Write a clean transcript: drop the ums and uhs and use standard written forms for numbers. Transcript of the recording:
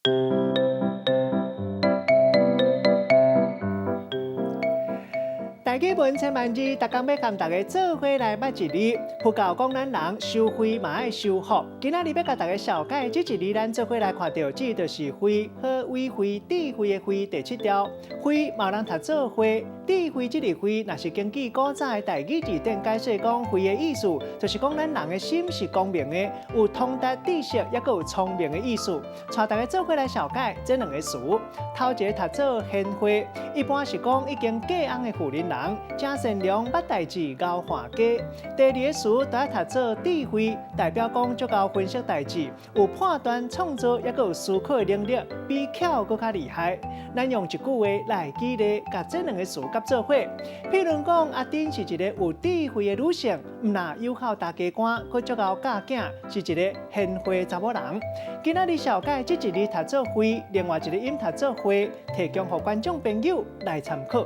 台語文千萬字，逐工欲共大家做伙來捌一字。佛教講咱人修慧嘛愛修福。今仔日欲共大家紹介這一字，咱做伙來看著，這就是慧，何為慧，智慧的慧第七條。慧嘛有人讀做慧，智慧這個慧，若是根據古早的台語字典解釋講，慧的意思就是講咱人的心是光明的，有通達知識，抑閣有聰明的意思。帶大家做伙來紹介這兩個詞。頭一個讀做賢惠，一般是講已經嫁翁的婦人人。誠善良，捌代誌，𠢕看家。第二個詞著愛讀做智慧，代表講足𠢕分析代誌，有判斷、創造，抑閣有思考的能力，比巧閣較厲害。咱用一句話來舉例，共這兩個詞夾做伙。譬如講，阿珍是一个有智慧的女性，毋但有孝大家官，閣足𠢕教囝，是一个賢惠查某人。今仔日紹介這一字讀做慧，另外一个音讀做會，提供予觀眾朋友來參考。